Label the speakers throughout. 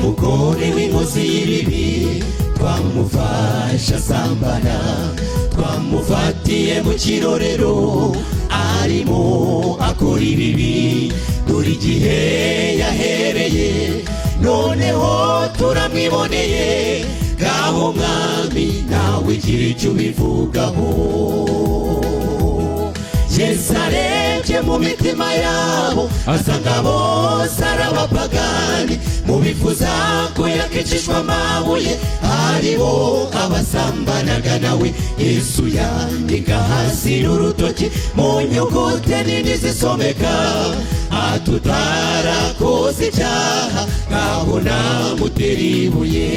Speaker 1: Mugore w'inkozi y'ibibi twamufashe asambana, twamufatiye mu kirorero arimo akora ibibi. Dore igihe yahereye, noneho turamwiboneye. Ngaho mwami, nawe igira icyo ubivugaho. Yesu arebye mu mitima yabo, asanga bose ari abapagani. Mu bifuza ko yakicishwa amabuye haribo abasambanaga nawe. Yesu yandika hasi n'urutoki mu nyugute nini zisomeka, atutarakoze icyaha ngaho namutera ibuye.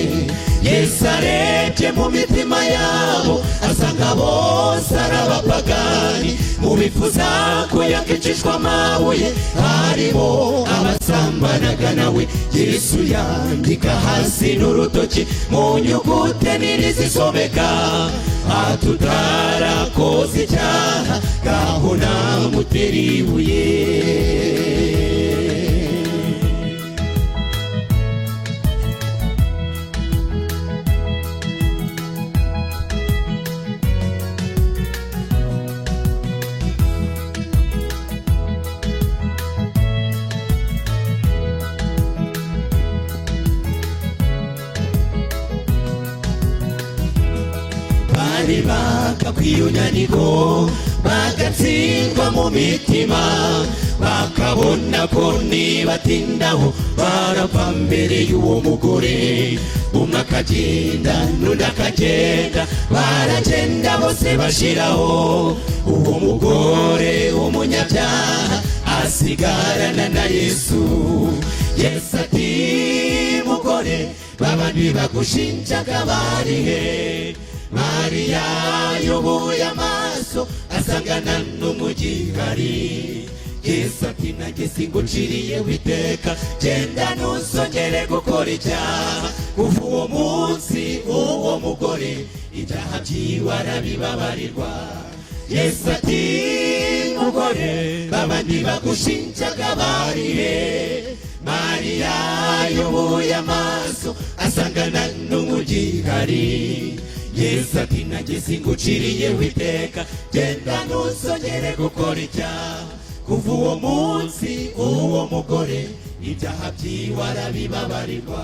Speaker 1: Yesu arebye mu mitima yabo, asanga bose ari abapagani. Mu bifuza ko yakicishwa amabuye harimo abasambanaga nawe. Yesu yandika hasi n'urutoki mu nyugute nini zisomeka, atutarakoze icyaha ngaho namutera ibuye. Bari bakakwiye nyandiko, bagatsindwa mu mitima, bakabona ko nibatindaho barapfa mbere y'uwo mugore. Umwe akagenda, n'undi akagenda, baragenda bose bashiraho. Uwo mugore w'umunyabyaha asigarana na Yesu. Yesu ati: "Mugore, babandi bagushinjaga barihe?" Mariya yubuye amaso, asangana n'umugihari. Yesu ati: "Nanjye singuciriye witeka, genda ntuzongere gukora icyaha." Kuva uwo munsi uwo mugore ibyaha byiwe arabibabarirwa. Yesu ati: "Mugore, babandi bagushinjaga barihe?" Mariya yubuye amaso, asangana n'umugihari. Yesu ati: "Nanjye singuciriye witeka, genda ntuzongere gukora icyaha." Kuva uwo munsi uwo mugore ibyaha byiwe arabibabarirwa.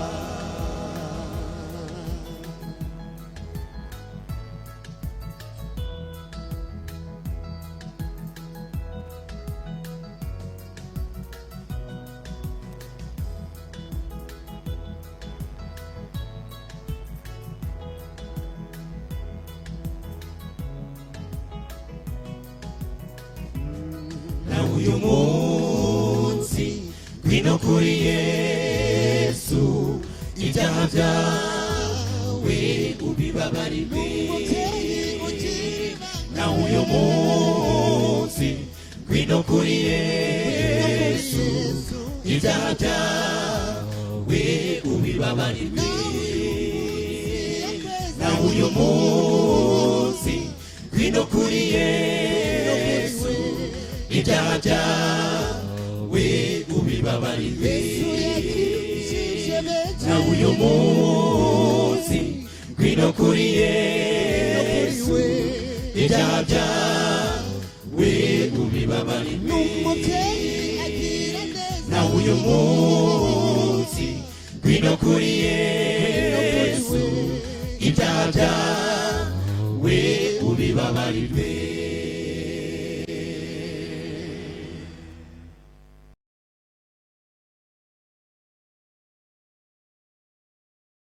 Speaker 1: Na uyu munsi ngwino kuri Yesu, ibyaha byawe ubibabarirwe. Na uyu munsi ngwino kuri Yesu, ibyaha byawe ubibabarirwe. Na uyu munsi ngwino kuri Yesu, ibyaha byawe ubibabarirwe. Na uyu munsi ngwino kuri Yesu, ibyaha byawe ubibabarirwe. Na uyu munsi ngwino kuri Yesu, ibyaha byawe ubibabarirwe.